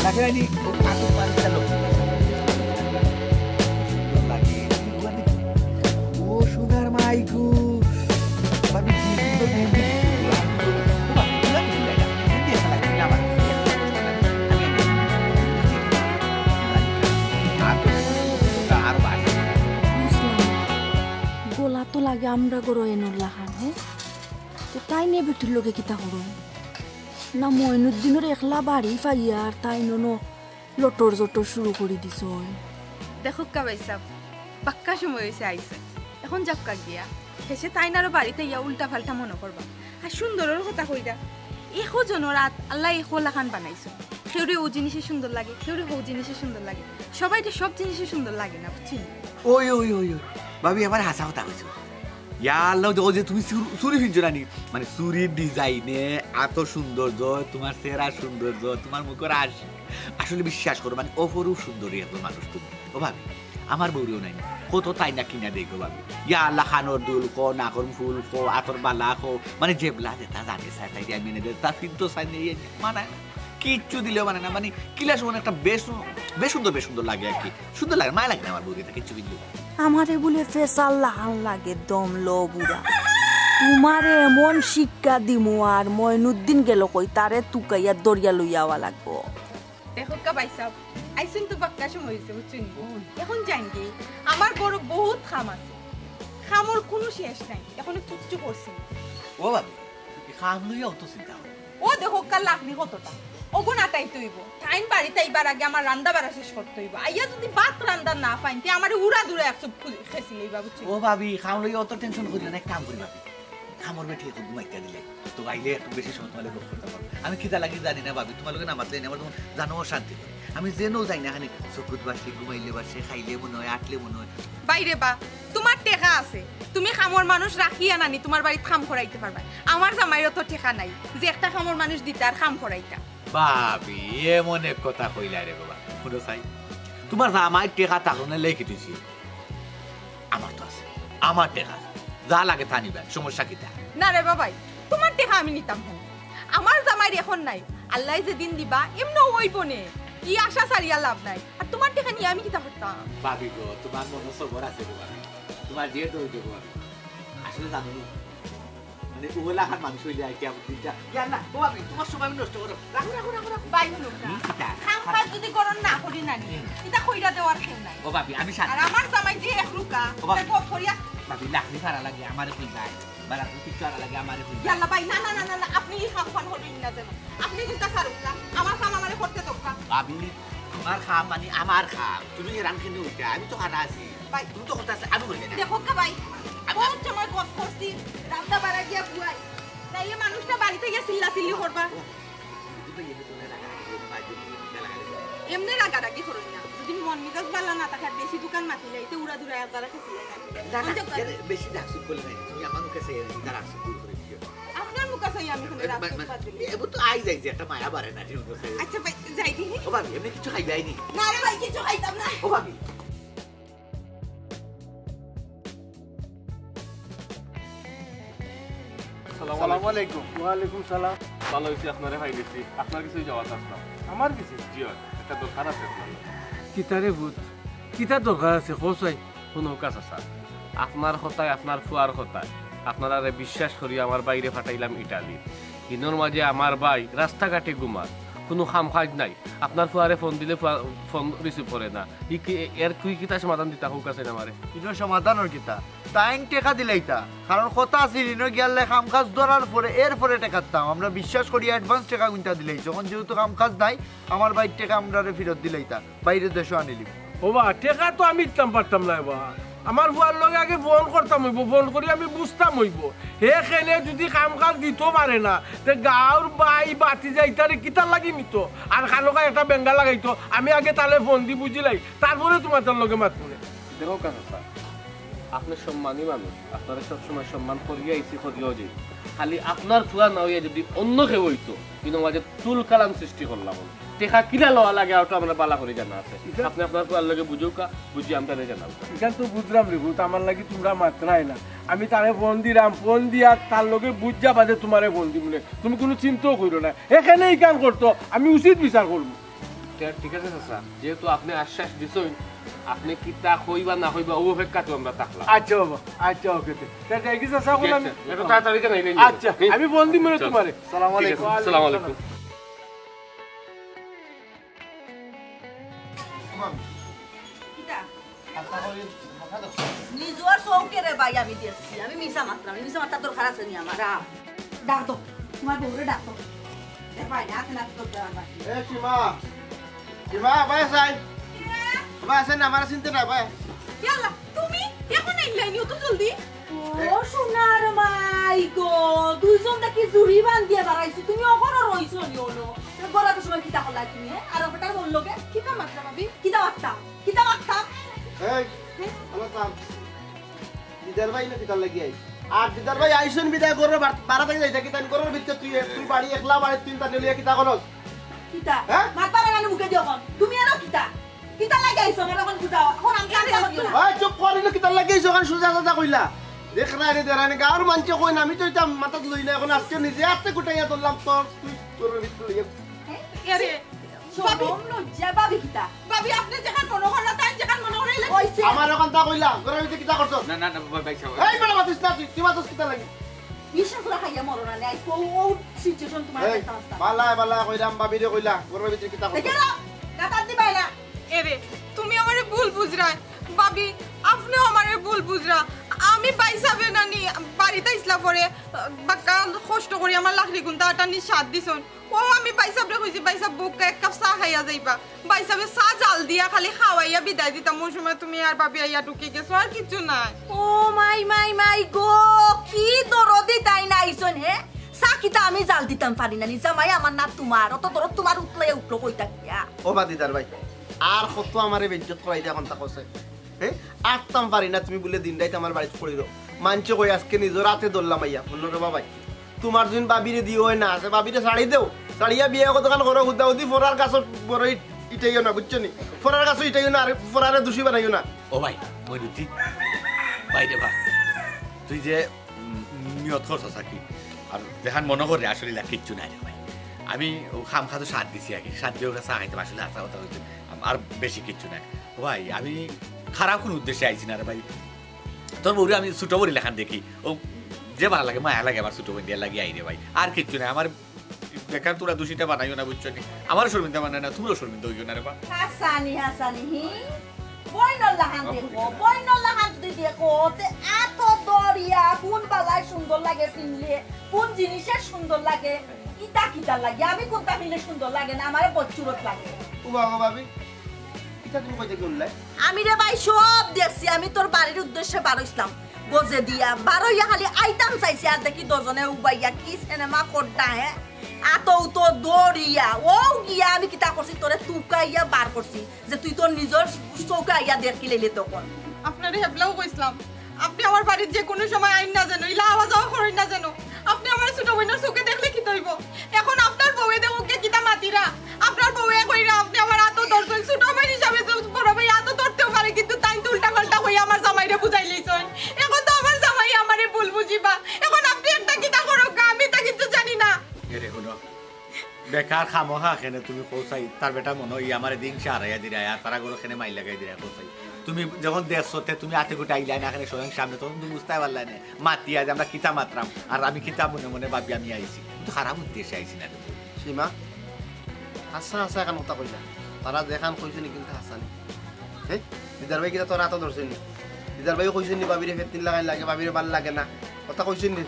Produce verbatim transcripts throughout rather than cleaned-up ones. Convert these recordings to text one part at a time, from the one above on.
লাগে না নি? ও কাকুর বাড়িটা লোক। সুন্দর লাগে। ও সোনার মাই গো। ভাবি, কি সুন্দর মেহেন্দি দিছে। ও বাবা, পুরা মেহেন্দি এটা। মেহেন্দি এসে লাগে, না আমার। আমি আনি। আর তো সুন্দর, আর বাস। বুঝলাম। গলা তো লাগে আমরা গরো এনর লাখান, হ্যাঁ? তো তাইন বেটির লগে কিতা করো? না মইনুদ্দিনর একলা বাড়ি পাইয়া আর তাইন অনো লটর জটর শুরু করি দিছইন। দেখউক্কা ভাইসাব, বাক্কা সময় অইছে আইছইন, এখন যাউক্কা গিয়া। হেষে তাইন আরো বাড়িত আইয়া উল্টা পাল্টা মনো করবা। আর সুন্দরর কথা কইরা, একো জনর আত আল্লায় একো লাখান বানাইছইন। কেউরে অউ জিনিসে সুন্দর লাগে, কেউরে হউ জিনিসে সুন্দর লাগে, সবাইরে সব জিনিসে সুন্দর লাগে না, বুঝছইন? ওই, ওই, ওই, ওই। ভাবি, আমার হাছা কথা কইছো। ইয়া আল্লাহ, দেখো যে তুমি চুর-, চুড়ি পিনছো না নি? মানে, চুড়ির design-এ এত সৌন্দর্য, তোমার চেহারার সৌন্দর্য, তোমার মুখর হাসি। আসলে বিশ্বাস করো, মানে, অপরূপ সুন্দরী একজন মানুষ তুমি। ও ভাবি, আমার বউরেও নাই নি। কত তাইন না কিনা দেখো ভাবি। ইয়া আল্লাহ, কানর দুল কও, নাকর ফুল কও, আতর বালা কও, মানে, যেবলা যেতা জানে চায়, তাই দিয়া আমি এনে দেই, তা কিন্তু চাই নেই, মানায় না। কিচ্ছু দিলেও মানে না, মানে, কিলা সময় একটা বেশ, বেশ সুন্দর, বেশ সুন্দর লাগে আর কি। সুন্দর লাগে, মায়া লাগে না আমার বউরে, তা কিচ্ছু কিন্তু। আমারে বুলে ফেসার লাখান লাগে, দম ল বুড়া। তোমারে এমন শিক্ষা দিমু, আর মইনুদ্দিন গেল কই, তারে তুকাইয়া দরিয়া লইয়া আওয়া লাগবো। দেখউক্কা ভাইসাব, আইছইন তো বাক্কা সময় অইছে, বুঝছইন নি? এখন যাইন গি, আমার ঘরো বহুত কাম আছে, কামর কুনু শেষ নাই, এখনো কিচ্ছু করছি না। ও ভাবি, এই কাম লইয়া অত চিন্তা করো। ও দেখউক্কা লাকড়ি কতটা, অগুন আটাইতে অইবো। তাইন বাড়িত আইবার আগে আমার রান্দা বাড়া শেষ করতে অইবো। আইয়া যুদি ভাত রান্দা না পাইন, তে আমারে উড়া দুরা এক চুপ খু-, খেছি লইবা, বুঝছো? ও ভাবি, কাম লইয়া অত tension করিও না, এক কাম করি ভাবি। কামর বেটি এখন ঘুমাইতে দিলে, তো আইলে একটু বেশি সময় তোমার লগে গপ করতাম পারবো। আমি কিতা লাগি জানি না ভাবি, তোমার লগে না মাতলে আমার যেমন জানো অশান্তি করে। আমি যেনও যাই না, খালি চকুত বাসি, ঘুমাইলে বাসে, খাইলে মনে হয়, আটলে মনে হয়। বাইরে বা, তোমার টেকা আছে, তুমি কামর মানুষ রাখিয়া নানি তোমার বাড়িত কাম করাইতে পারবা। আমার জামাইরও তো টেকা নাই যে একটা কামর মানুষ দিতা আর কাম করাইতা। ভাবি, এমন এক কথা কইলা রে বাবা। হুনো চাই, তোমার জামাইর টেকা থাকলে লেখি দিছি। আমার তো আছে, আমার টেকা, যা লাগে তা নিবা, সমস্যা কিতা? না রে বাবাই, তোমার টেকা আমি নিতাম কেনে? আমার জামাইর এখন নাই, আল্লায় যেদিন দিবা, এমনেও অইবো নে। ই আশা ছাড়িয়া লাভ নাই। আর তোমার টেকা নিয়া আমি কিতা করতাম? ভাবি গো, তোমার মনো সবর আছে গো ভাবি, তোমার যে ধৈর্য গো ভাবি। আসলে জানো নি, মানে, ওলা খান মানুষ অইলে আর কি আমার দিনটা। ইয়া না, ও ভাবি, তোমার সময় আমি নষ্ট করো। রাখো, রাখো, রাখো, রাখো। ভাই, হুনো না। হুম, কিতা? কাম কাজ যুদি করন না করি না নি, হুম। ইতা কইরা দেওয়ার কেউ নাই। ও ভাবি, আমি শান্তি। আর আমার জামাই যে এক রুকা, ও ভাবি। তাই গপ করিয়া। ভাবি, লাকড়ি ফাড়া লাগে, আমারে কই ভাই। বালা তুমি কিচ্ছু আনা লাগে, আমারে কই ভাই। ইয়াল্লা ভাই, না, না, না, না, না, আপনি ই কাম ফান করইন না যেন। আপনি চিন্তা ছাড়ুন না। আমার কাম আমারে করতে দরকার। ভাবি, তোমার কাম মানে আমার কাম। তুমি হেরান কেনে অইতা? আমি তো খাড়া আছি। ভাই। তুমি তো কথা আছে, আমি করি না। দেখউক্কা ভাই, আমি বহুত সময় কষ্ট করছি, রান্দা বাড়া গিয়া বুয়াই। নাইলে মানুষটা বাড়িত গিয়া চিল্লা চিল্লি করবা। এমনে রাগারাগি করইন না। যুদি মন মিজাজ বালা না থাকে, আর বেশি দোকান মাতিলে, ইতে উড়া দুরা এক জারা খেছিলাই না। না, না, আচ্ছা, এরে বেশি রাগ সুখ করলে নাই। তুমি আমার মুখে চাই, আমি তার রাগ সুখ দূর করে দিও। আপনার মুখে চাই আমি কোনো এ, রাগ মা-, সুখ মা-, বাদ দিলে। এ, ও তো আই যাই যে একটা মায়া বাড়ে না, ঠিক আছে? আচ্ছা ভাই, যাই দিহি। ও ভাবি, এমনি কিছু খাইবায় নি? না রে ভাই, কিছু খাইতাম না। ও ভাবি। আসসালামু আলাইকুম। ওয়ালাইকুম সালাম। ভালা অইছে আপনারে পাইলিছি। আপনার গেছে যাওয়াত আসলাম। আমার গেছে? জি অয়, একটা দরকার আছে আপনার। কিতা রে পুত? কিতা দরকার আছে? কও চাই। হুনউক্কা চাচা, আপনার কথায়, আপনার ফুয়ার কথায়, আপনারারে বিশ্বাস করি আমার ভাইরে পাঠাইলাম ইটালি। হিনর মাঝে আমার ভাই রাস্তাঘাটে ঘুমার, কুনু কাম কাজ নাই। আপনার ফুয়ারে ফোন দিলে ফুয়া ফোন receive করে না। ই কি, এর কি কিতা সমাধান দিতা কউক্কা চাইন আমারে? ইনো সমাধান অর কিতা? তাইন টেকা দিলাইতা। কারণ কথা আছিল, ইনো গিয়ালে কাম কাজ ধরার পরে, এর পরে টেকা দিতাম। আমরা বিশ্বাস করি advance টেকা কুনটা দিলাইছি। অখন যেহেতু কাম কাজ নাই, আমার ভাইর টেকা আমরারে ফিরত দিলাইতা। বাইরে দেশো আনিলি। ও বা, টেকা তো আমি দিতাম পারতাম না বা। আমার ফুয়ার লগে আগে ফোন করতাম অইবো, ফোন করি আমি বুঝতাম অইবো। হে কেনে যুদি কাম কাজ দিতো পারে না, তে গাঁওর ভাই ভাতিজা ইতারে কিতার লাগি নিতো? আর খানোকা একটা বেঙ্গা লাগাইতো, আমি আগে তারে ফোন দি বুঝিলাই, তারপরে তুমার তার লগে মাতমু নে। দেখউক্কা চাচা, আপনে সম্মানী মানুষ, আপনারে সবসময় সম্মান করিয়া আইছি, করিয়াও যাই। খালি আপনার ফুয়া না অইয়া যুদি অন্য কেউ অইতো, কিন্তু মাঝে তুলকালাম সৃষ্টি করলাম। টেকা কিলা লওয়া লাগে, অটা আমরার বালা করি জানা আছে। ইখান আপনে আপনার ফুয়ার লগে বুঝউক্কা, বুঝি আমরারে জানাউক্কা। ইখান তো বুঝরাম রে পুত, আমার লাগি তুমরা মাতরায় না। আমি তারে ফোন দিরাম, ফোন দিয়া তার লগে বুঝিয়া বাদে তুমারে ফোন দিমু নে। তুমি কুনু চিন্তাও করিও না। হে কেনে ইখান করতো, আমি উচিত বিচার করমু। ঠিক আছে চাচা, যেহেতু আপনে আশ্বাস দিছইন, আপনে কিতা কইবা না কইবা, অউ অপেক্ষাত আমরা থাকলাম। আচ্ছা বাবা, আচ্ছা, ওকে। তে দেখি চাচা, অখন আমি একটু তাড়াতাড়ি জানাইলেন। আচ্ছা, আমি ফোন দিমু নে তুমারে। সালাম আলাইকুম। আসসালামু আলাইকুম। কিতা? নিজর চউখে রে ভাই আমি দেখছি, আমি মিছা মাতরাম নি, মিছা মাতার দরকার আছে নি আমার? আ, ডাক দেও, তুমার বউরে ডাক দেও। এ ভাই, না, না, তো দেওয়ার বাকি। এ সীমা, সীমা, ভাই আছাই? ভাই আছাই না, আমারে চিনতে না ভাই। ইয়াল্লা, তুমি অখন আইলায় নি অত জলদি? ও সোনার মাই গো, দুইজন দেখি জুড়ি বান্ধিয়া বারাইছো, তুমি অখনো রইছো নি অনো? তো ঘরো তো সময় কিতা করলায় তুমি, হে? আর ওটার বললো কে? কিতা মাতলা ভাবি? কিতা মাতলা? কিতা মাতলা? এই, ভালা থাক। দিদার ভাই না কিতার লাগি আইছ? আর দিদার ভাই আইছইন বিদায় ঘরর বার-, বারা থাকি যাইতা কিতা, ঘরর ভিতরে তুই, তুই বাড়ি একলা, বাড়িত তিন তার লইয়া কিতা করস? কিতা? হ্যাঁ? মাতবা না কেনে মুখে দিয়া অখন? তুমি আরো কিতা? কিতার লাগি আইছো? আমারে অখন বুঝাও। অখন আমি আমি আরো দিও না। ওই চুপ কর, ইনো কিতার লাগি আইছো? অখন সুজা সাজা কইলা। দেখ না রে, দেরানি, গাঁওর মানষে কইন, আমি তো ইতা মাথাত লই না, অখন আজকে নিজে আতে গুটাইয়া ধরলাম তোর, তুই তোর ভিতরে লইয়া। এরে, শরম লজ্জা, ভাবি কিতা? ভাবি, আপনে যেখান মনো করলা, তাই যেখান মনো করলা, ইলা অইছে। আমার অখানতা কইলা, ঘরর ভিতরে কিতা করছস? না, না, না, ভাই, ভাই সাহেব। এই বেটা, মাতিস না তুই, তুই মাতস কিতার লাগি? বিষ পুরা খাইয়া মরো না, লাই, ও, ও situation তুমার এই, একটা অবস্থা। বালা, বালা, কইরাম, ভাবিরে কইলা, ঘরর ভিতরে কিতা করছস? দেখে না, কাতার দিবাই না। এরে, তুমি আমারে ভুল বুঝরায়। ভাবি, আপনেও আমারে ভুল বুঝরা। আমি ভাইসাবে নানি বাড়িত আইছলা পরে, বাক্কা কষ্ট করি আমার লাকড়ি গুনতা আটানি সাথ দিছইন। ও আমি ভাইসাবরে কইছি, "ভাইসাব, বউক্কা এক কাপ চা খাইয়া যাইবা।" ভাইসাবে চা জাল দিয়া খালি খাওয়াইয়া বিদায় দিতাম। অউ সময় তুমি আর ভাবি আইয়া ঢুকি গেছো, আর কিচ্ছু নাই। ও মাই, মাই, মাই গো, কি দরদি তাইন আইছইন, হে? চা কিতা আমি জাল দিতাম পারি না নি? জামাই আমার না তুমার, অত দরদ তুমার উঠলে উঠলো কইতা কিয়া? ও বা দিদার ভাই, আর কত আমারে বেইজ্জত করাইতা অখন তা কছে। হে? আটতাম পারি না, তুমি বুলে দিন রাইত আমার বাড়িত পড়ি রও। মানষে কই আজকে নিজর আতে ধরলাম আইয়া। হুনো রে বাবাই, তুমার যুদি ভাবিরে দিও অয় না, আছে ভাবিরে ছাড়ি দেও। ছাড়িয়া বিয়া কতখান করো, হুদা হুদি ফরার গাছত বড় ইট-, ইটাইও না, বুঝছো নি? ফরার গাছত ইটাইও না, আর ফরারে দুষী বানাইও না। ও ভাই, মইনুদ্দিন, ভাই রে ভাই, তুই যে, উম, নিয়ত করছস আর কি, আর যেখান মনো করে আসলে ইলা কিচ্ছু নাই রে ভাই। আমি অউ খামখা তো সাথ দিছি আর কি, সাথ দিয়া ওরা চা খাইতাম, আসলে হাছা কথা কইছি, আর বেশি কিচ্ছু নাই। ও ভাই, আমি খারাপ কুনু উদ্দেশ্যে আইছি না রে ভাই। তোর বউরে আমি ছুটো বইনর লাখান দেখি, অউ যে ভালা লাগে, মায়া লাগে আমার ছুটো বইনর লাগি আই রে ভাই, আর কিচ্ছু নাই। আমার বেকার তুমরা দুষীটা বানাইও না, বুঝছো নি? আমারও শরমিন্দা বানাইও না, তুমরাও শরমিন্দা অইও না রে বা। হাছানি, হাছানি, হি? বইনর লাখান দেখো, বইনর লাখান যুদি দেখো, তে আতো দরিয়া, কুন বালায় সুন্দর লাগে ফিনলে, কুন জিনিসে সুন্দর লাগে, ইতা কিতার লাগি? আমি কুনতা ফিনলে সুন্দর লাগে না, আমারে বদসুরত লাগে। ও বাবা, ভাবি, ইতা তুমি কই থাকি হুনলায়? আমি রে ভাই সব দেখছি, আমি তোর বাড়ির উদ্দেশ্যে বারইছলাম গজে দিয়া, বারইয়া খালি আইতাম চাইছি, আর দেখি দুইজনে উবাইয়া কি সিনেমা কররা, হে? আতো উতো দরিয়া, অউ গিয়া আমি কিতা করছি, তোরে তুকাইয়া বার করছি, যে তুই তোর নিজর চউখে আইয়া দেখি লইলে তখন। আপনারে হেবলাও কইছলাম, আপনে আমার বাড়িত যে কুনু সময় আইন না যেন, ইলা আওয়া যাওয়া করইন না যেন। আপনে আমার ছুটো বইনর চউখে দেখলে কিতা অইবো? অখন আপনার বউয়ে দেখউক্কা কিতা মাতিরা, আপনার বউয়ে কইরা আপনে আমার আতো ধরছইন। ছুটো বইন হিসাবে তো বড় ভাই আতো ধরতেও পারে, কিন্তু তাইন তো উল্টা পাল্টা কইয়া আমার জামাইরে বুঝাইলাইছইন। অখন তো আমার জামাই আমারে ভুল বুঝিবা। অখন আপনে একটা কিতা করউক্কা, আমি তা কিচ্ছু জানি না। এরে হুনো, বেকার খামোখা কেনে তুমি কও চাই, তার বেটা মনো অয় আমারে দিন সে হারাইয়া দিরায়, আর তারা ঘরো কেনে মাইর লাগাই দিরায় কও চাই। তুমি যখন দেখছো তে তুমি আতে গুটা আইলায় না কেনে স্বয়ং সামনে, তখন তুমি বুঝতায় পারলায় না। মাতিয়া যে আমরা কিতা মাতরাম, আর আমি কিতা মনে মনে ভাবি আমি আইছি। কিন্তু খারাপ উদ্দেশ্যে আইছি না রে। সীমা, হাছা হাছা একখান কথা কইলা। তারা যেখান কইছে নি কিন্তু হাছা নি। হে? দিদার ভাই কিতা তোর আতো ধরছে নি? দিদার ভাই কইছে নি ভাবিরে ফেতনির লাখান লাগে, ভাবিরে ভালা লাগে না। কথা কইছে নি?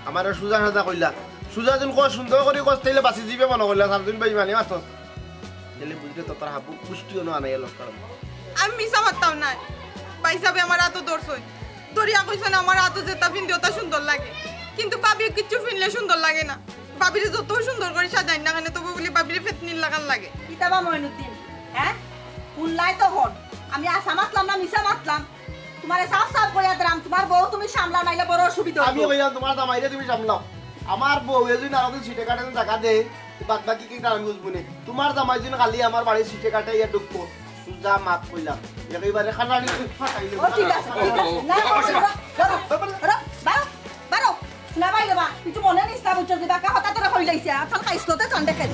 আমারে সুজা সাজা কইলা। সুজা দিন কস সুন্দর করি কস তাইলে বাঁচি যিবে মনো করলা, সারা দিন বেইমানি মাতস। তাইলে বুঝলে তো তোর হাবু পুষ্টি অনো আনাইয়া লস করাম। আমি মিছা মাততাম নায়। ভাইসাবে আমার আতো ধরছইন। ধরিয়া কইছইন আমার আতো যেতা ফিনদি অতা সুন্দর লাগে। কিন্তু ভাবিয়ে কিচ্ছু ফিনলে সুন্দর লাগে না। ভাবিরে যত সুন্দর করি সাজাইন না কেনে, তবু বুলি ভাবিরে ফেতনির লাখান লাগে। কিতা বা মইনুদ্দিন, হে? হুনলায় তো অখন। আমি হাছা মাতলাম না মিছা মাতলাম? তুমারে সাফ সাফ কইয়া দিরাম, তুমার বউ তুমি সামলাও, নাইলে বড় অসুবিধা অইবো। আমি কইলাম তুমার জামাইরে তুমি সামলাও। আমার বউয়ে যদি আরো দিন সিটে কাটে জাগা দেয়, বাদ বাকি কিতা আমি বুঝমু নে। তুমার জামাই যদি খালি আমার বাড়ির সিটে কাটে ইয়া ঢুকবো, সুজা মাত কইলাম। একেবারে খানাড়ি ফাটাই দিবো। ও, ঠিক আছে, ঠিক আছে। না, না, না, না, বারো, বারো, বারো, বারো। না ভাই রে বা, কিছু মনে নিস না, বুঝছো? যে বাক্কা কথা তোরে কইলাইছি, আর তোর খাইছ না, তে কান্দে খাইছ।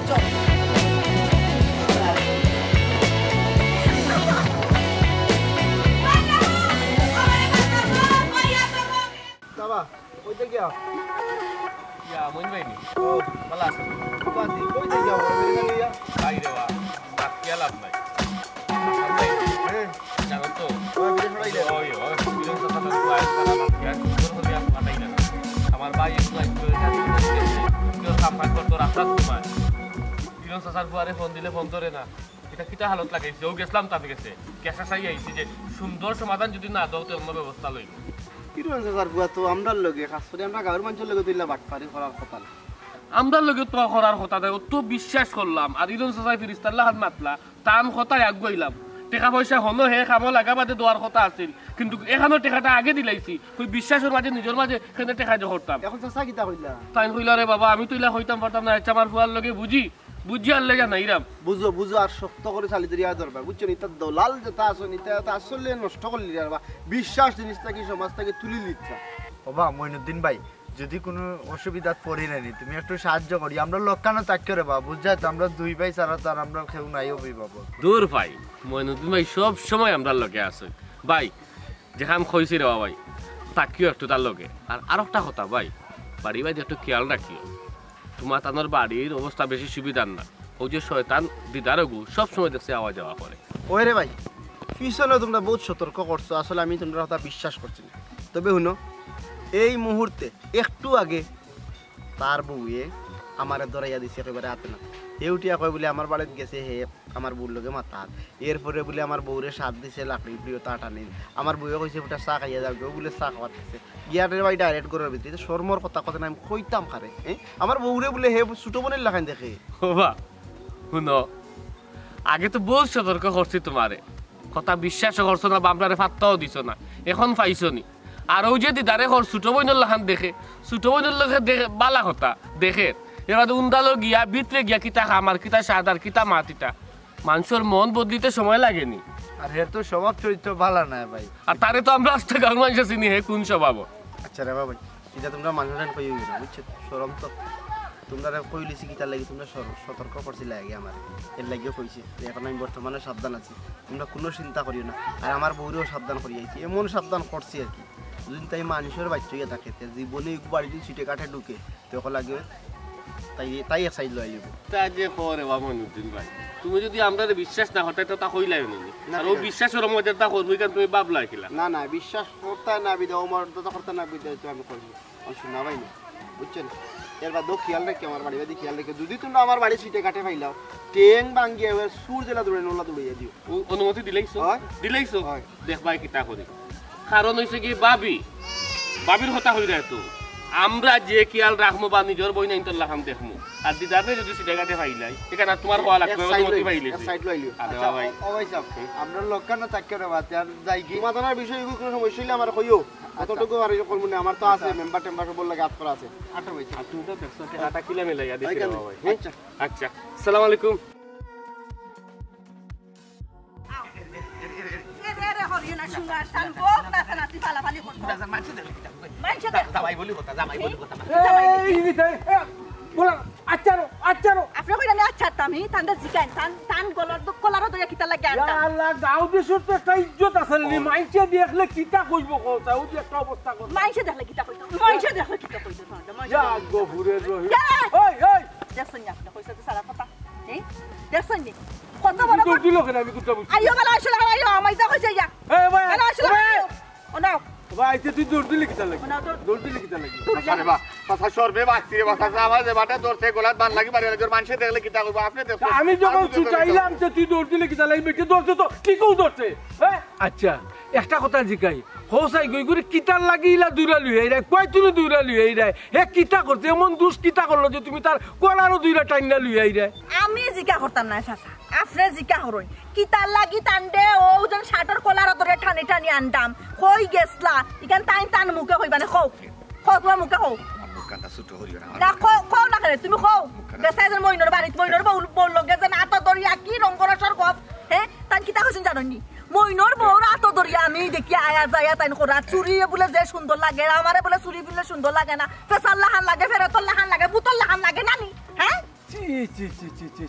ইয়া লাভ নাই। জানো তো? ওই, ওই, ওই, ওই, ওই, ওই, ওই, ওই, ওই, ওই, ওই, ওই, আমার ভাই একটু, একটু, একটু, একটু, একটু সাফাই করতো রাস্তার সময়। কিরণ চাচার ফুয়ারে ফোন দিলে ফোন ধরে না। এটা কিতা হালত লাগাইছে? ও গেছিলাম তার গেছে। কেসা চাই আইছি যে সুন্দর সমাধান যদি না দাও, তো অন্য ব্যবস্থা লইব। কিরণ চাচার ফুয়া তো আমরার লগে, খাস করে আমরা গাঁওর মানুষের লগে তুইলা বাটপারি করার কথা না। আমরার লগে তো করার কথা নাই, ও তো বিশ্বাস করলাম। আর ইরন চাচায় ফিরিস্তার লাখান মাতলা, তান কথায় আগুয়াইলাম। টেকা পয়সা হনো হে কামো লাগা বাদে দেওয়ার কথা আছিল, কিন্তু এখানো টেকাটা আগে দিলাইছি। ওই বিশ্বাসের মাঝে, নিজের মাঝে কেনে টেকা যে করতাম। এখন চাচা কিতা কইলা? তাইন কইলা, "রে বাবা, আমি তো ইলা কইতাম পারতাম না, আচ্ছা, আমার ফুয়ার লগে বুঝি, বুঝি আনলে জানাইরাম।" বুঝো, বুঝো, আর শক্ত করে চালি ধরিয়া ধরবা, বুঝছো নি? তার দলাল যেটা আছে নি, তা, তা আসলে নষ্ট করলি রে বাবা। বিশ্বাস জিনিসটা কি সমাজ থেকে তুলি লিচ্ছা। ওবা মইনুদ্দিন ভাই, যদি কোনো অসুবিধাত পড়ি না নি, তুমি একটু সাহায্য করি, আমরা লক্ষানো তাক করে বা, বুঝছো তো, আমরা দুই ভাই ছাড়া তো আর আমরা কেউ নাই অভিভাবক। দূর ভাই, মইনুদ্দিন ভাই সব সময় আমরার লগে আছে। ভাই, যেখান কইছি রে ভাই, থাকিও একটু তার লগে। আর আরোকটা কথা ভাই, বাড়ি বাড়ি একটু খেয়াল রাখিও। তোমার তানোর বাড়ির অবস্থা বেশি সুবিধার না। ওই যে শয়তান দিদার ওগু সব সময় দেখছি আওয়া যাওয়া করে। ওই রে ভাই, পিছনে তোমরা বহুত সতর্ক করছো, আসলে আমি তোমরা কথা বিশ্বাস করছি না। তবে হুনো, এই মুহূর্তে একটু আগে তার বউয়ে আমারে ধরাইয়া দিছে একেবারে হাতে না। হে উঠিয়া কয় বলে আমার বাড়িত গেছে হে আমার বউর লগে মাতার। এরপরে বলে আমার বউরে সাথ দিছে লাকড়ি প্রিয় তা টানিন। আমার বউয়ে কইছে, "ফুটা চা খাইয়া যাও গো", বলে চা খাওয়াত গেছে। গিয়া রে ভাই ডাইরেক্ট ঘরের ভিতরে। তো শরমর কথা কথা না আমি কইতাম কারে, হ্যাঁ? আমার বউরে বলে হে ছোট বোনের লাখান দেখে। ওবা, হুনো, আগে তো বহুত সতর্ক করছি তোমারে, কথা বিশ্বাসও করছো না, বাপরারে ফাত্তাও দিছো না, এখন পাইছো নি। আর ওই যে দিদারে কর ছোট বইনর লাখান দেখে, ছোট বইনর লগে দেখে বালা কথা দেখে, এবার উন্দালো গিয়া ভিতরে গিয়া কিতা খাম আর কিতা স্বাদ আর কিতা মাত ইতা। মানুষের মন বদলিতে সময় লাগেনি। আর হে তো স্বভাব চরিত্র বালা নায় ভাই। আর তারে তো আমরা আস্তে গাঁওর মানুষে চিনি, হে কোন স্বভাব। আচ্ছা রে বাবা, এটা তোমরা মানুষজন কই হইবে না, বুঝছো? শরম তো। তোমরা কইলিছি কিতার লাগি, তোমরা সর-, সতর্ক করছিলে আগে আমার, এর লাগিও কইছি যে এখন আমি বর্তমানে সাবধান আছি, তোমরা কোনো চিন্তা করিও না। আর আমার বউরেও সাবধান করি আইছি, এমন সাবধান করছি আর কি। যদি তাই মানুষের বাচ্চা হইয়া থাকে, তে জীবনে একটু বাড়ি যদি ছিটে কাটে ঢুকে, তো এখন লাগে তাই, তাই এক সাইড লই যাবো। তা যে খবর রে বাবা মইনুদ্দিন ভাই, তুমি যদি আমরারে বিশ্বাস না করতে তো তা কইলাই নি। না, আর ও ঠিক আছে। বিশ্বাসের মধ্যে তা করবো, কারণ তুমি ভাবলা কিলা? না, না, বিশ্বাস করতে না বিদে, ও মর্যাদা করতে না বিদে, তো আমি করবো। আমি শোনা ভাই না, বুঝছেন? এর বাদেও খেয়াল রাখি, আমার বাড়ি বাড়ি খেয়াল রাখি। যদি তোমরা আমার বাড়ি ছিটে কাটে পাইলাও, টেং ভাঙ্গিয়া এবার সুর জেলা দৌড়ে নোলা দৌড়িয়ে দিও। ও অনুমতি দিলাইছো? হয়। দিলাইছো? হয়। দেখ ভাই, কিতা করি। কারণ হইছে কি, ভাবি, ভাবির কথা কইরা তো। আমরা যে খেয়াল রাখমু বা নিজের বই নাই তোর লাখান দেখমু। আর দিদারে যদি ছিটে কাটে পাইলাই, এখানে আর তোমার হওয়া লাগবে, এক সাইড অনুমতি লই, পাইলিছি। এক সাইড লইলিও। আরে আচ্ছা, বাবা। ও, ও ভাই সাহেব, হুম? আমরা লক্ষ্য না তাকিয়ে রে বাতে, আর যাই কি? সমাধানের বিষয়ে কোনো সমস্যা হইলে আমার কইও। আচ্ছা। কতটুকু পারি করবো না, আমার তো আছে, আচ্ছা। মেম্বার টেম্বার সব লাগে, আত করা আছে। আচ্ছা ভাই সাহেব। আর তুমি তো দেখছো, টেকাটা কিলা মিলাইয়া দিতে ভাই, রে বাবা, হুম? আচ্ছা। আচ্ছা। আসসালামু আলাইকুম। এরে, এরে, হরিয়ে না শুনা, শান বক না, শান আসি ফালাফালি করতো। মানষে দেখ, মানষে দেখ। জামাই বলি কথা, জামাই বলি কথা। এই, এই, এই, এই, বলা, আচ্ছা রো, আচ্ছা রো। আপনি কইরা না, আচ্ছা, আমি তানরে জিগাইন, তান, তান গলার দু-, কলারও দইয়া কিতা লাগে ইয়া আনতাম? আল্লাহ, গাঁও দেশর তো একটা ইজ্জত আছে নি, ও। মাইনষে দেখলে কিতা কইবো, কও, চাও যে একটা অবস্থা করো। মাইনষে দেখলে কিতা কইতো? মাইনষে দেখলে কিতা কইতো? তাহলে মাইনষে ইয়া দেখলে কিতা কইতো? গফুরের রহিম। ইয়া! ওই, ওই। দেখছেন নি আপনি, কইছে যে সারা কথা। হ্যাঁ? দেখছেন নি? কত বড় তুই দৌড় দিল কেন? আমি কোনটা বুঝছি? আইও, ভালো আসলে, আইও, আমার যা কইছে ইয়া। এই ভাই, ভালো আসলে, এই ভাই। আইও। ও নাও। ভাই, আইতে তুই দৌড় দিলি কিতা লাগি? ও নাও, দৌড়। দৌড় দিলি কিতা লাগি? দৌড় আরে যা। বা, বাসা সরবে বাসি রে, বাসা যা, আমার যে বাটা ধরছে, গোলাত বান লাগি বাড়ি লাগি, ওর মানষে দেখলে কিতা কইবো, আপনি দেখছেন। আমি যখন আর বুঝতে ছুটাইলাম, তে তুই দৌড় দিলি কিতা লাগি? বেটি ধরছে তো, ঠিকও ধরছে। হ্যাঁ? আচ্ছা, একটা কথা জিকাই, হোসাই গই করে কিতার লাগি ইলা দূরা লুই আইরায়, কয় তুমি দূরা লুই আইরায়? হে কিতা করছে? এমন দুষ কিতা করলো যে তুমি তার কলারও দুইরা টাইন্না লুই আইরায়? আমি জিকা করতাম না, চাচা। আপনি জিকা করইন। কিতার লাগি তানরে ও যেন শার্টর কলার ধরে টানি টানি আনতাম। কই গেছলা? ইখান তাইন তান মুখে কইবা না, কও। কও, তোমার মুখে কও। আমার মুখখানটা ছোট করিও না। না, কও, কও না কেনে? তুমি কও। মুখখানটা গেছে যেন মইনর বাড়িত, মইনর বউ, বউর লগে যেন আতো ধরিয়া কি রং করসর গপ। হ্যাঁ? তাইন কিতা কইছইন জানো নি? মইনর বউর আতো ধরিয়া আমি দেখি আয়া যায়া তাইন করা। চুড়ি বুলে যে সুন্দর লাগে, আমারে বুলে চুড়ি বুলে সুন্দর লাগে না। ফেসার লাখান লাগে, ফেরতর লাখান লাগে, বুতর লাখান লাগে না নি? হ্যাঁ? ছি, ছি, ছি, ছি, ছি।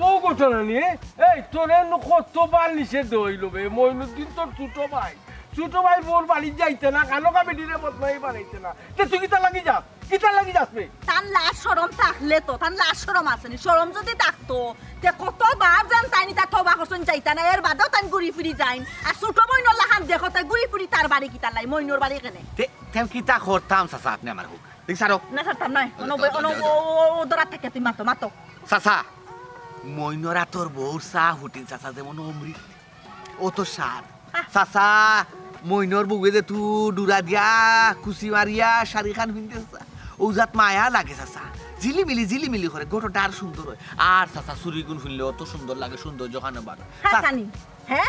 ও ঘটনা নিয়ে, এই, তোরে নু কতবার নিষেধ হইল বে? মইনুদ্দিন তোর ছোট ভাই। ছোট ভাই বউর বাড়ি যাইতে না, কালো কা বেটিরে বদনাই বানাইতে না। তে তুই কিতা লাগি যাস? কিতা লাগি যাস বে? তান লাজ শরম থাকলে তো, তান লাজ শরম আছে নি? শরম যদি থাকতো, তে কতবার যেন তাইন ইতা তবা করছইন যাইতা না, এর বাদেও তাইন ঘুরি ফিরি যাইন। আর ছোট বইনর লাখান দেখো, তাই ঘুরি ফিরি তার বাড়ি কিতার লাগি, মইনর বাড়ি কেনে? তে, তেও কিতা করতাম চাচা, আপনে আমার কউক্কা। ঠিক ছাড়ো। না, ছাড়তাম নায়। অনো, অনো, ও, ও, ও, দরাত থাকিয়া তুমি মাতো, মাতো। চাচা, মইনর আতর বউর চা হুটিন চাচা, যেমন অমৃত, অত স্বাদ। আহ। চাচা, মইনর বউয়ে যেতু ডুরা দিয়া, কুচি মারিয়া, শাড়িখান পিন্দে চাচা, অউ জাত মায়া লাগে চাচা। ঝিলিমিলি, ঝিলিমিলি করে, গঠনটা আর সুন্দর অয়। আর চাচা, চুড়িগুন পিনলে অত সুন্দর লাগে, সৌন্দর্যখান বাড়ে। হ্যাঁ, চাচা। জানি। হ্যাঁ?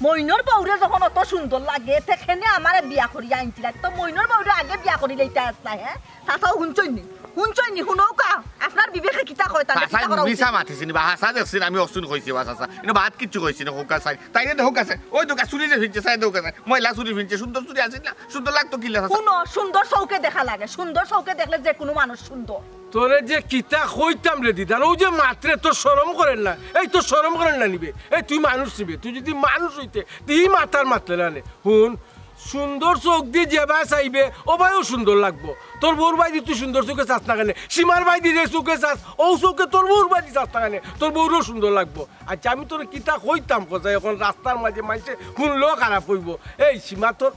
মইনর বউরে যখন অত সুন্দর লাগে, তে কেনে আমারে বিয়া করিয়া আনছিলা? তো মইনর বউরে আগে বিয়া করিলাইতা আছলা, হ্যাঁ? চাচাও হুনছইন নি? হুনছইন নি? হুনউক্কা, আপনার বিবেকে কিতা কয়, তাইলে চাচা, কিতা করা উচিত? মিছা মাতিছি নি বা হাছা দেখছি নি? আমি অসুন কইছি বা চাচা। ইনো বাদ কিচ্ছু কইছি না, কউক্কা চাই। তাইরে দেখউক্কা চাই। ওই দেখউক্কা, চুড়ি যে পিনছে, চাই দেখউক্কা চাই। ময়লা চুড়ি পিনছে, সুন্দর চুড়ি আছিল না? সুন্দর লাগতো কিলা চাচা? হুনো, সুন্দর চউখে দেখা লাগে। সুন্দর চউখে দেখলে যে কুনু মানুষ সুন্দর। তোরে যে কিতা কইতাম রে দিদার, অউ যে মাতরে, তোর শরম করের না? এই তোর শরম করের না নি বে? এই তুই মানুষ নি বে, তুই যুদি মানুষ অইতে, তুই ই মাত আর মাতলে না নে। হুন, সুন্দর চউখ দি যেবায় চাইবে, অবায়ও সুন্দর লাগবো। তোর বউর বায়দি তুই সুন্দর চউখে চাস না কেনে? সীমার বায়দি যে চউখে চাস, অউ চউখে তোর বউর বায়দি চাস না কেনে? তোর বউরও সুন্দর লাগবো। আইচ্ছা, আমি তোরে কিতা কইতাম কথা, অখন রাস্তার মাঝে মানষে হুনলেও খারাপ অইবো। এই সীমা তোর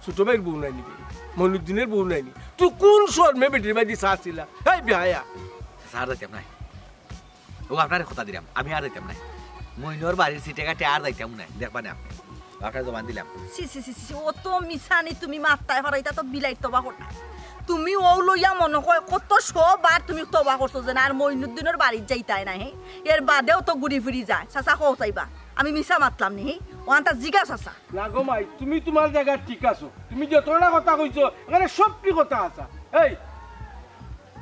ছোট ভাইর বউ নায় নি বে? মইনুদ্দিনর বউ নায় নি? তুই কুন শরমে বেটির বায়দি চাছিলা? এই বেহায়া। চাচা, আর যাইতাম নায়। অউ আপনারে কথা দিলাম, আমি আর যাইতাম নায়। মইনর বাড়ির সিটে কাটে আর যাইতাম নায়, দেখবা নে আপনে। আপনারে জবান দিলাম। ছি, ছি, ছি, ছি, ছি, অত মিছানি তুমি মাততায় পারো, ইতা তো বিলাইর তবা করতা। তুমি অউ লইয়া মনো কয় কত শবার তুমি তবা করছো যে না আর মইনুদ্দিনর বাড়িত যাইতায় নায়, হে? এর বাদেও তো ঘুরি ফিরি যায়। চাচা কও চাইবা, আমি মিছা মাতলাম নি, হে? অখানতা জিগাও চাচা। না গো মাই, তুমি তুমার জাগাত ঠিক আছো। তুমি যতটা কথা কইছো, এখানে সবটি কথা আছে। এই,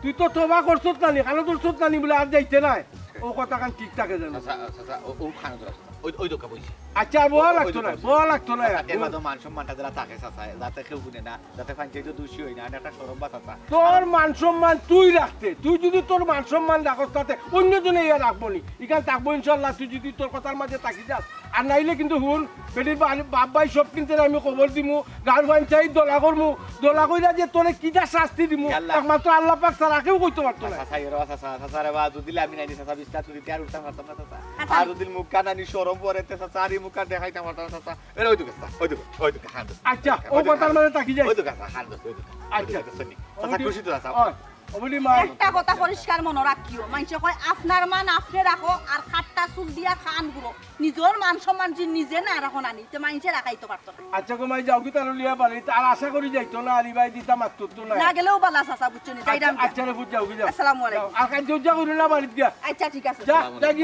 তুই তো তবা করছত না নি, কানো ধরছত না নি বুলে আর যাইতে নায়। অউ কথাখান ঠিক থাকে যেন। চাচা, চাচা, অউ, অউ কানো ধরা চাচা। ওই, ওই দোকা বইছে। আইচ্ছা, আর বওয়া লাগতো নায়, বওয়া লাগতো নায়। চাচা, এর বাদেও মান সম্মানটা যেরা থাকে চাচা, যাতে কেউ হুনে না, যাতে ফাইনচাইতো দুষি অই না, আর একটা শরম বা চাচা। তোর মান সম্মান তুই রাখতে, তুই যুদি তোর মান সম্মান রাখস তাতে অইন্য জনে ইয়া রাখবো নি। ইখান থাকবো ইনশাআল্লাহ, তুই যুদি তোর কথার মাঝে থাকি যাস। আর নাইলে কিন্তু হুন, বেটির বা-, বাপ ভাই সব কিন্তু আমি খবর দিমু, গাঁওর ফাইনচাইত দলা করমু, দলা কইরা যে তোরে কিতা শাস্তি দিমু, ইয়া আল্লাহ। একমাত্র আল্লাহ পাক ছাড়া কেউ কইতো পারতো না। চাচা, চাচা, এরে বা চাচা, চাচা রে বা, যুদি আমি নাইনি চাচা, বিছনা তুলিতে আর উঠতাম পারতাম না চাচা। আচ্ছা। আর যুদি মুখখান আনি শরম পড়ে তে চাচা, আর ই মুখখান দেখাইতাম পারতাম না চাচা। এরে ওই দোকা চাচা, ওই দোকা, ওই দোকা, হান দোকা। আচ্ছা, ওই দোকা, ওই কথার মাঝে থাকি যাই। ওই দোকা চাচা, হান দোকা, ওই দোকা। আচ্ছা। ওই দোকা, শুনি। চাচা, ওই খুশি তো চাচা। ওই, ওবুলি মা। একটা কথা পরিষ্কার মনো রাখিও, মানষে কয়, "আপনার মান আপনে রাখো, আর খাট্টা চুল দিয়া খান ঘুরো।" নিজর মান সম্মান যদি নিজে না রাখো না নি, তে মানষে রাখাইতো পারতো না। আচ্ছা গো মাই, যাওগি তারে লইয়া বাড়িত, আর আশা করি যাইতো না, আর ইবায় দিতা মাততো না। না গেলেও বালা চাচা, বুঝছো নি? যাইরাম আচ্ছা, গিয়া। আচ্ছা রে পুত, যাওগি যাও। আসসালামু আলাইকুম। যাও, আর কাজ যা করি না বাড়িত গিয়া। আচ্ছা, ঠিক আছে। যা, যাওগি।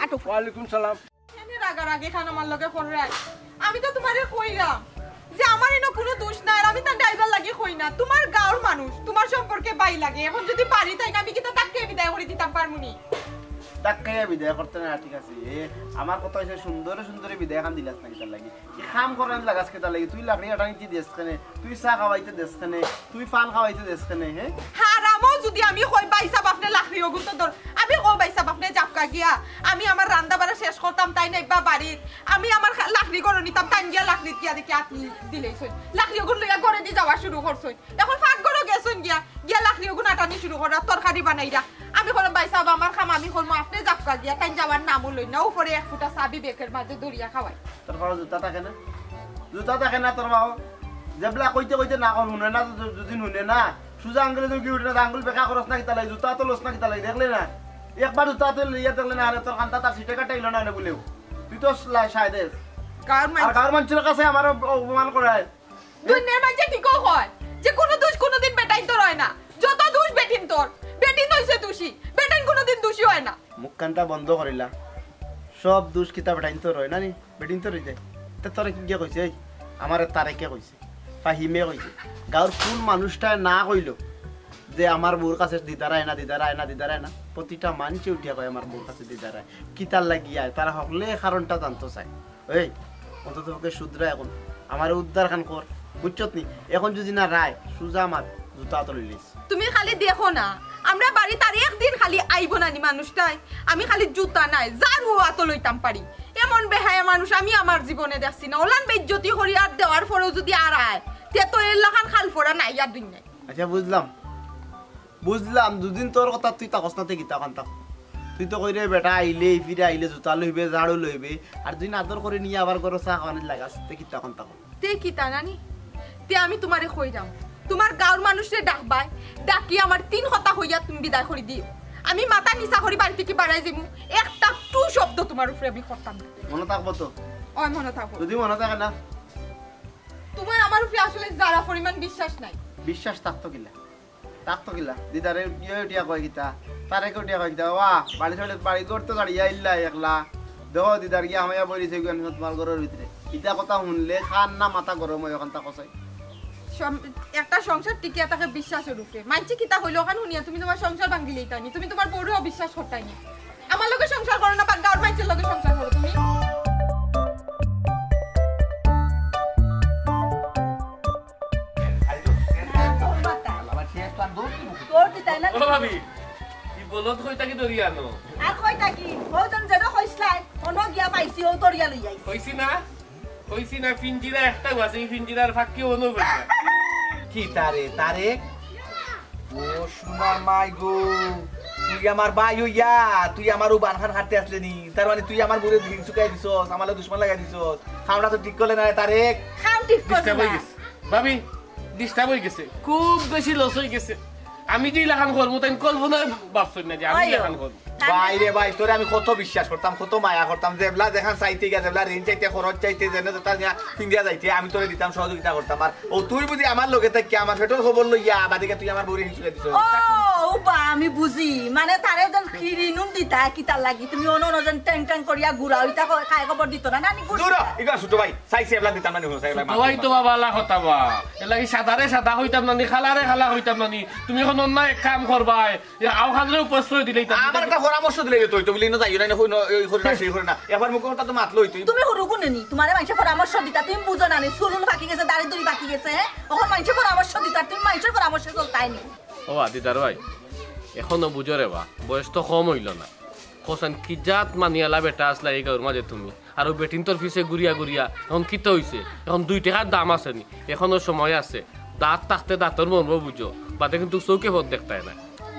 আটো। ওয়ালাইকুম সালাম। এনে রাগারাগি খান আমার লগে কররায়। আমি তো তুমারে কইলাম যে আমার ইনো কুনু দুষ নাই, আর আমি তান ড্রাইভার লাগি কই না। তুমার গাঁওর মানুষ, তুমার সম্পর্কে বাই লাগে। এখন যুদি বাড়িত আইন, আমি কিতা ধাক্কাইয়া বিদায় করি দিতাম পারমু নি? ধাক্কাইয়া বিদায় করতে না, ঠিক আছে। এ, আমার কথা অইছে সুন্দরে সুন্দরে বিদায় খান দিলাস না কিতার লাগি? কি কাম করানি লাগাস কিতার লাগি? তুই লাকড়ি আটা নিতে দেস কেনে? তুই চা খাওয়াইতে দেস কেনে? তুই পান খাওয়াইতে দেস কেনে, হে? হারামও যুদি আমি কই, "ভাইসাব, আপনে লাকড়ি অগুন তো ধর-," আমি কও, "ভাইসাব, আপনে যাউক্কা গিয়া, আমি আমার রান্দা বাড়া শেষ করতাম, তাইন আইবা বাড়িত, আমি আমার খা-, লাকড়ি ঘরো নিতাম, তাইন গিয়া লাকড়িত গিয়া দেখি আত নি-, দিলাইছইন, লাকড়ি অগুন লইয়া ঘরেদি যাওয়া শুরু করছইন, এখন পাক ঘরো গেছইন গিয়া, গিয়া লাকড়ি অগুন আটানি শুরু কররা, তরকারি বানাইরা।" আমি কইলাম, "ভাইসাব, আমার কাম আমি করমু, আপনে যাউক্কা গিয়া।" তাইন যাওয়ার নামও লইন না, উপরে এক ফুটা চা বিবেকের মাঝে ধরিয়া খাওয়াই। তোর পাও জুতা থাকে না? জুতা থাকে না তোর পাও? যেবলা কইতে কইতে না কর, হুনে না, যু-, যুদি হুনে না, সুজা আঙ্গুলে যুদি উঠে না, আঙ্গুল বেকা করস না কিতার লাগি, জুতা তো লস না কিতার লাগি, দেখলে না? একবার জুতা তো লইয়া দেখলে না, আরে তোর কান্তা তার সিটে কাটাইল না, না বলেও। তুই তো লা-, সায় দেস। গাঁওর আর মানষে গাঁওর মানষর কাছে আমার অপ-, অপমান করায়। দুনিয়ার মানষে ঠিকও কয় যে কুনু দুষ কুনুদিন বেটাইন্তর অয় না, যত দুষ বেটিন্তর। বেটিন অইছে দুষী, বেটাইন কুনুদিন দুষী অয় না। মুখখানটা বন্ধ করিলা। সব দুষ কিতা বেটাইন্তর অয় না নি? বেটিন্তর অইযায়। তে তোরে কিগিয়ে কইছে? এই, আমারে তারেকে কইছে, ফাহিমে কইছে। গাঁওর কুন মানুষটায় না কইলো যে আমার বউর কাছে দিদার আয় না, দিদার আয় না, দিদার আয় না? প্রতিটা মানষে উঠিয়া কয় আমার বউর কাছে দিদার আয়। কিতার লাগি আয়? তারা হকলে কারণটা জানতো চায়। এই, অন্তত পক্ষে শুধরা এখন। আমারে উদ্ধার খান কর। বুঝছত নি? এখন যুদি না রায়, সুজা আমার জুতা তো লইলিস। তুমি খালি দেখো না, আমরা বাড়িত আর একদিন খালি আইবো না নি মানুষটায়? আমি খালি জুতা নায়, ঝাড়ু আতো লইতাম পারি। এমন বেহায়া মানুষ আমি আমার জীবনে দেখছি না। অলান বেইজ্জতি করি আর দেওয়ার পরেও যুদি আর আয়, তে তো এর লাখান খাল ফোড়া নাই আর দুনিয়ায়। আচ্ছা, বুঝলাম। বুঝলাম, দুদিন তোর কথা তুই তাকস না, তে কিতা খান তাক। তুই তো কইরে বেটা আইলে, ফিরে আইলে জুতা লইবে, ঝাড়ু লইবে, আর তুই আদর করি নিয়া আবার ঘরো চা খাওয়ানিত লাগাস, তে কিতা কন্তা কর? তে কিতা নানি? তে আমি তুমারে কইরাম, তুমার গাঁওর মানুষরে ডাকবায়, ডাকি আমার তিন কথা কইয়া তুমি বিদায় করি দিও। আমি মাথা নিচা করি বাড়ি থাকি বারাই যাইমু, একটা টু শব্দ তুমার উপরে আমি করতাম না। মনো থাকবো তো? অয়, মনো থাকবো। যদি মনো থাকে না? তুমার আমার উপরে আসলে যারা পরিমাণ বিশ্বাস নাই। বিশ্বাস থাকতো কিলা? থাকতো কিলা? দিদারে উঠিয়া উঠিয়া কয় কিতা? তারেকে উঠিয়া কয় কিতা? ওয়া, বাড়ি ছাড়ি, বাড়ি ঘর তো ছাড়িয়া আইলা একলা। দেখো দিদার গিয়া হামাইয়া বই রইছে গিয়া তুমার ঘরর ভিতরে। ইতা কথা হুনলে কার না মাথা গরম অয় অখানতা কছাই। সম-, একটা সংসার টিকিয়া থাকে বিশ্বাসর উপরে। মাইনষে কিতা কইলো অখান হুনিয়া তুমি তুমার সংসার ভাঙ্গিলাইতায় নি, তুমি তুমার বউরেও বিশ্বাস করতায় নি। আমার লগে সংসার করো না, বা গাঁওর মাইনষর লগে সংসার করো তুমি। তোর দিতাই না? ও ভাবি, ই বলদ কই থাকি ধরি আনো? আর কই থাকি? অউ যেন যেন কইছলায়, অনো গিয়া পাইছি, অউ ধরিয়া লই আইছি। কইছি না? কইছি না, পিঞ্জিরা একটাউ আছে, ই পিঞ্জিরার ফাঁকি অনো পাই না। কিতা রে, তারেক? ও সোনা মাই গো, তুই আমার ভাই অইয়া, তুই আমার অউ বানখান কাটতে আছলে নি? তার মানে তুই আমার বউরে হিংসুকাই দিছস, আমার লগে দুশমন লাগাই দিছস। কামটা তো ঠিক করলে না রে, তারেক। কাম ঠিক করছে না। Disturb অই গেছে। ভাবি, disturb অই গেছে, খুব বেশি loss অই গেছে। আমি যে ইলাখান করমু, তাইন কল্পনায় ভাবছইন না যে আমি অয়। ইলাখান করমু। ভাই রে ভাই, তোরে আমি কত বিশ্বাস করতাম, কত মায়া করতাম, যেবলা যেখান চাইতে গিয়া, যেবলা ঋণ চাইতে, খরচ চাইতে, যেনে যেতা নিয়া পিন্দিয়া যাইতে, আমি তোরে দিতাম, সহযোগিতা করতাম। আর অউ তুই বুঝি আমার লগে থাকিয়া আমার পেটর খবর লইয়া, বাদে গিয়া তুই আমার বউরে হিংসুকাই দিছস। ও, ও বা, আমি বুঝি, মানে তারে যেন কি ঋণ উন দিতা, কিতার লাগি? তুমি অনো অনো যেন ট্যাং ট্যাং করিয়া ঘুরাও, ইতা ক-, কায় খবর দিত না, নানি ঘুরতো দূর হ, না? ইগু ছোট ভাই, চাইছি এবলা দিতাম না নি, হুনো, চাই এবলা মাফ ভাই করবা। তো বাবা, আলা কথা বা। এর লাগি সাদারে সাদা কইতাম না নি, কালারে কালা কইতাম না নি। তুমি অখন অন্য এক কাম করবায়, ই আওখানরে প্রশ্রয় দিলেই তার আমার একটা পরামর্শ দিলে তো, তো বলি না যাইও না, না, না, ওই করে না, সেই করে না। এবার মুখে ওটা তো মাতলো হইতো। তুমি হুরু গুনে নি, তুমারে মাইনষে পরামর্শ দিতা, তুমি বুঝো না নি, চুল উল পাকি গেছে, দাড়ি দুড়ি পাকি গেছে, হ্যাঁ? অখন মাইনষে পরামর্শ দিতা, তুমি মাইনষর পরামর্শে চলতায় নি। ও বা, দিদার ভাই, অখনো বুঝো রে বা, বয়স তো কম অইলো না। কছাইন কি জাত মানিয়ালা বেটা আছলা ই গাঁওর মাঝে তুমি। আর অউ বেটিন্তর পিছে ঘুরিয়া ঘুরিয়া অখন কিতা অইছে? অখন দুই টেকার দাম আছে নি? অখনো সময় আছে। দাঁত থাকতে দাঁতর মর্ম বুঝো, বাদে কিন্তু চউখে পথ দেখতায় না।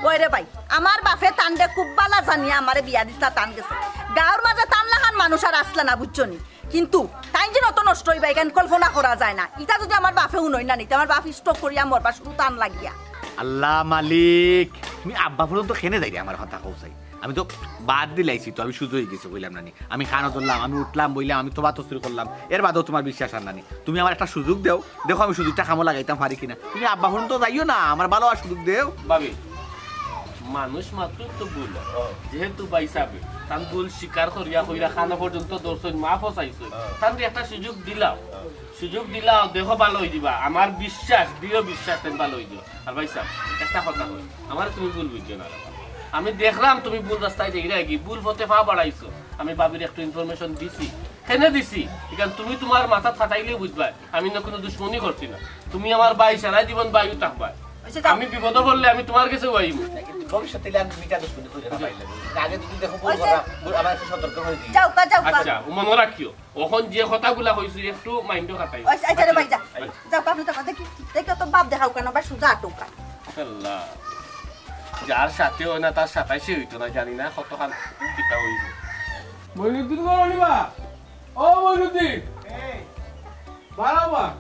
ওই রে ভাই, আমার বাফে তানরে খুব বালা জানিয়া আমারে বিয়া দিছলা তান গেছে। গাঁওর মাঝে তান লাখান মানুষ আর আছলা না, বুঝছো নি? কিন্তু তাইন যে অত নষ্ট অইবা, ইখান কল্পনা করা যায় না। ইতা যদি আমার বাফে হুনইন না নি, তে আমার বাফ stroke করিয়া মরবা শুধু তান লাগিয়া। আল্লাহ মালিক, তুমি আব্বা পর্যন্ত কেনে যাইরে আমার কথা কও চাই। আমি তো বাদ দিলাইছি তো, আমি সুজা অই গেছি, কইলাম না নি। আমি কানো ধরলাম, আমি উঠলাম, বইলাম, আমি তওবা তসবি করলাম, এর বাদেও তুমার বিশ্বাস আর না নি। তুমি আমারে একটা সুযোগ দেও, দেখো আমি সুযোগটা কামো লাগাইতাম পারি কিনা। তুমি আব্বা পর্যন্ত যাইও না, আমারে বালা সুযোগ দেও। ভাবি, মানুষ মাত্রই তো ভুল অয়। যেহেতু ভাইসাবে তান ভুল স্বীকার করিয়া কইরা কানো পর্যন্ত ধরছইন, মাফও চাইছইন, তানরে একটা সুযোগ দিলাও, সুযোগ দিলাও, দেখো বালা অই যিবা। আমার বিশ্বাস, দৃঢ় বিশ্বাস, তাইন বালা অই যিবা। আর ভাইসাব, একটা কথা কই, আমারে তুমি ভুল বুঝিও না রে বা। আমি দেখলাম তুমি ভুল রাস্তায় যাইরায় গি, ভুল পথে পা বাড়াইছো। আমি ভাবিরে একটু information দিছি, কেনে দিছি? ইখান তুমি তুমার মাথাত খাটাইলে বুঝবায়, আমি অন্য কুনু দুশমনি করছি না। তুমি আমার ভাই, সারা জীবন ভাইউ থাকবায়। আচ্ছা, যাও। আমি বিপদো পড়লে আমি তুমার গেছে আইমু। কিন্তু ভবিষ্যতে আমি মিঠা দুশমনি করি না পাইলে। আগে যদি দেখো ভুল আচ্ছা। করা, ভুল আমার একটু সতর্ক করি দিও। যাও, কা, যাও, কা। আচ্ছা, মনো রাখিও। অখন যে কথাগুলা কইছি একটু mind-ও খাটাইও। আচ্ছা, আচ্ছা রে ভাই, যা। আচ্ছা। যাও, আপনি তো কথা কি, দেখো তো বাপ দেখাও কেন, বা সুজা আটকা। আল্লাহ। যার সাথে অয় না, তার সাতাইশে অইতো না, জানি না কতখান কিতা অইবো। মইনুদ্দিন ঘরো নি বা? ও মইনুদ্দিন। এই। বারো বা।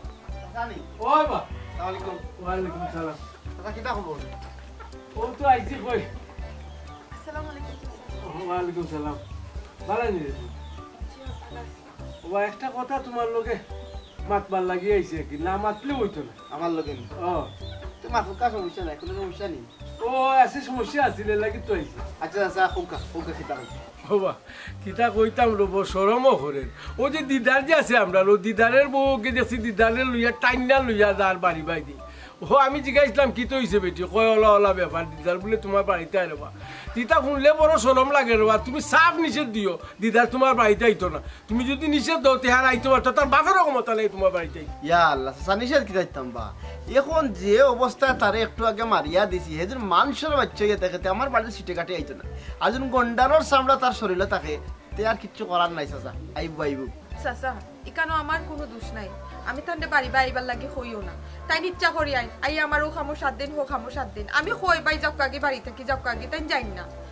জানি। ওই বা। আসসালামু আলাইকুম। ওয়ালাইকুম সালাম। দাদা, কিতা খবর? ও তো আইছি কই। আসসালামু আলাইকুম। ওয়ালাইকুম সালাম। বালা নি রে তুই? জি, বালা আছি। ও বা, একটা কথা তুমার লগে মাতবার লাগি আইছি আর কি, না মাতলে অইতো না। আমার লগে নি? ও। তো মাতুক্কা, সমস্যা নাই, কুনু সমস্যা নি। ও, আছে সমস্যা আছিল, এর লাগি তো আইছি। আচ্ছা, আচ্ছা, কউক্কা, কউক্কা, কিতা কইতা? ও বা, কিতা কইতাম রে বা, শরমও করের। অউ যে দিদার যে আছে আমরার, অউ দিদারের বউকে দেখছি, দিদারে লইয়া, টাইন্না লইয়া যার বাড়ি বাইদি। ও, আমি জিগাইছলাম, "কিতা অইছে বেটি?" কয়, "অলা অলা ব্যাপার, দিদার বুলে তুমার বাড়িত আয় রে বা।" ইতা হুনলে বড় শরম লাগে রে বা, তুমি সাফ নিষেধ দিও। দিদার তুমার বাড়িত আইতো না। তুমি যদি নিষেধ দেও, তে আর আইতো পারতো, তার বাপেরও ক্ষমতা নাই তুমার বাড়িত আইতো। ইয়া আল্লাহ, চাচা, নিষেধ কিতা দিতাম বা? অখন যে অবস্থায় তারে একটু আগে মারিয়া দিছি, হে যদি মানষর বাইচ্চা অইয়া থাকে, তে আমার বাড়িত সিটে কাটে আইতো না। আর যদি গন্ডারর চামড়া তার শরীলো থাকে, তে আর কিচ্ছু করার নাই চাচা, আইবো, আইবো। চাচা, ইখানো আমার কুনু দুষ নাই, আমি তানরে বাড়ি বায় আইবার লাগি কইও না। তাইন ইচ্ছা করি আইন, আইয়া আমার অউ কামো সাথ দেইন, হউ কামো সাথ দেইন। আমি কই, "ভাই, যাউক্কা গি বাড়ি থাকি, যাউক্কা গি", তাইন যাইন না।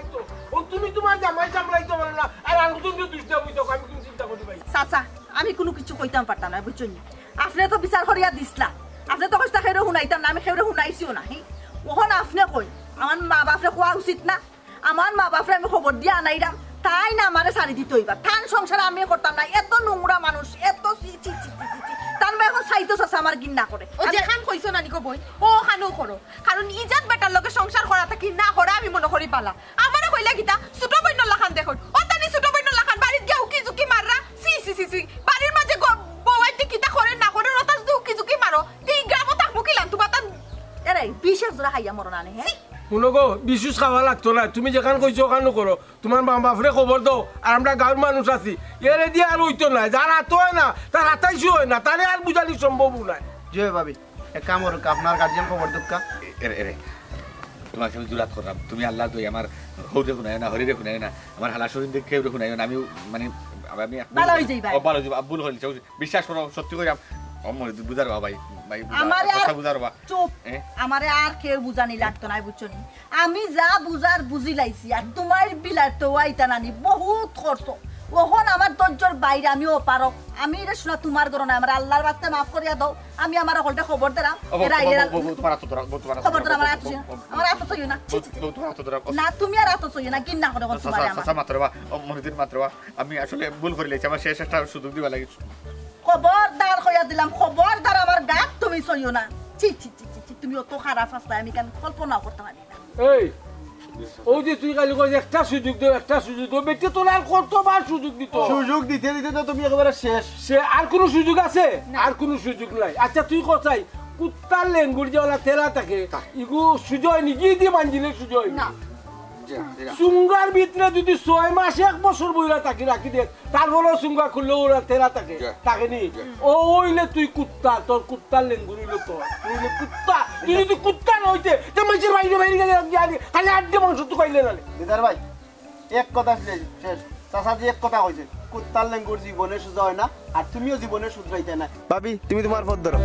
খাইতো। ও তুমি তোমার জামাই সামলাইতে পারো না, আর আঙ্গুল দুষ দেবো তো, আমি কোন চিন্তা করি ভাই? চাচা, আমি কুনু কিছু কইতাম পারতাম না, বুঝছো নি? আপনে তো বিচার করিয়া দিছলা, আপনে তো কইছলা কেউরে হুনাইতাম না, আমি কেউরে হুনাইছিও না। হি, অখন আপনে কইন, আমার মা বাপরে কওয়া উচিত না? আমার মা বাপরে আমি খবর দিয়া আনাইরাম, তাইন আমারে ছাড়ি দিতো অইবা। তান সংসার আমি করতাম না, এত নোংরা মানুষ, এত ছি, ছি, ছি, ছি, ছি, ছি। তান বায় অখন চাইতো চাচা আমার ঘিন্না করে। ও আমি যেখান কইছো নানি গো বইন, অখানউ করো। কারণ ইজাত বেটার লগে সংসার করা থাকি না করা আমি মনো করি বালা। আমারে কইলা কিতা, ছোট বইনর লাখান দেখইন। অতানি ছোট বইনর লাখান বাড়িত গিয়া উকি ঝুকি মাররা। ছি, ছি, ছি, ছি। বাড়ির মাঝে গ-, বউ আইতে কিতা করে না করে, অতা যদি উকি ঝুকি মারো, তে ই গ্রামো থাকমু কিলান তুমার তান? এরে, বিষ এক জোড়া খাইয়া মরো না নে, হে? হুনো গো, বিষ উষ খাওয়া লাগতো না, তুমি যেখান কইছো অখানউ করো। তুমার মা বাপরে খবর দেও, আর আমরা গাউর মানুষ আছি। এরে দিয়া আর অইতো নায়, যার আতো অয় না, তার আতাইশও অয় না, তারে আর বুঝানি সম্ভবও নায়। জি অয় ভাবি, এক কাম করউক্কা, আপনার গার্জিয়ান খবর দেউক্কা। এরে, এরে, তুমার আমি জুরাত কররাম, তুমি আল্লার দোয়াই আমার হউরে হুনাইও না, হরিরে হুনাইও না, আমার হালা শরীর দেখে কেউরে হুনাইও না, আমি মানে, আমি, আমি ভালা অইযাইবা। ও, ভালা অইযাইবা, ভুল করিলিছি, বিশ্বাস করো, সত্যি কইরাম। ও মনির, বুঝার বাবা, ভাই, ভাই, বুঝার, আমারে আর কথা বুঝার বাবা। চুপ। এ? আমারে আর কেউ বুঝানি লাগতো নায়, বুঝছো নি? আমি যা বুঝার বুঝিলাইছি, আর তুমার বিলাইতো আইতা নানি বহুত করছো। অখন আমার ধৈর্যর বাইরে, আমি অপারগ। আমি রে শোনা তুমার ঘরো নায়, আমারে আল্লার ওয়াস্তে মাফ করিয়া দেও। আমি আমার হকলরে খবর দিরাম, ও, বউ, এরা আইলে বউ, বউ, বউ, তুমার আতো ধরা, বউ, তুমার আতো খবর ধরা, দিরাম, আমার আতো বউ, ছইও না, বউ, আমার আতো ছইও না। ছি, বউ, ছি, ছি। বউ, তুমার আতো ধরা, ও। না, তুমি আর আতো ছইও না, ঘিন্না করে অখন চাচা, তুমারে আমার। চাচা, মাতরে বা, ও, মনিদিন মাতরে বা, আমি আসলে ভুল করিলাইছি, আমার শেষ একটা সুযোগ দিবা লাগি। খবরদার কইয়া দিলাম, খবরদার আমার গাত তুমি ছইও না। ছি, ছি, ছি, ছি, ছি, তুমি অত খারাপ আছলায়, আমি কেন কল্পনাও করতাম পারি না। এই, অউ যে তুই খালি কইছ, "একটা সুযোগ দেও, একটা সুযোগ দেও", বেটি তোর আর কতবার সুযোগ দিতো? সুযোগ দিতে দিতে তো তুমি একেবারে শেষ। সে আর কুনু সুযোগ আছে? না। আর কুনু সুযোগ নাই। আচ্ছা, তুই কছাই, কুত্তার লেঙ্গুর যে অলা তেলা থাকে, ইগু সুজা অয়নি, গি দি মানজিলে সুজা অয়নি। না। জি, জি। চুঙ্গার ভিতরে যদি ছয় মাস, এক বছর বইরা থাকি, রাখি দে, তারপরেও চুঙ্গা খুললে অলা তেলা থাকে, জি। থাকে নি? জি। ও অইলে তুই কুত্তা, তোর কুত্তার লেঙ্গুর অইলো তোর। তুই অইলে কুত্তা, তুই যদি কুত্তা না অইতে, তে মানষর বাইরে বাইরে গেলে আগে, আগে, খালি আড্ডে মাংস তুকাইলে নালে। দিদার ভাই, এক কথা শেষ, শেষ। চাচাজি এক কথা কইছে, "কুত্তার লেঙ্গুর জীবনে সুজা অয় না, আর তুমিও জীবনে শুধরাইতায় নায়।" ভাবি, তুমি তুমার পথ ধরো।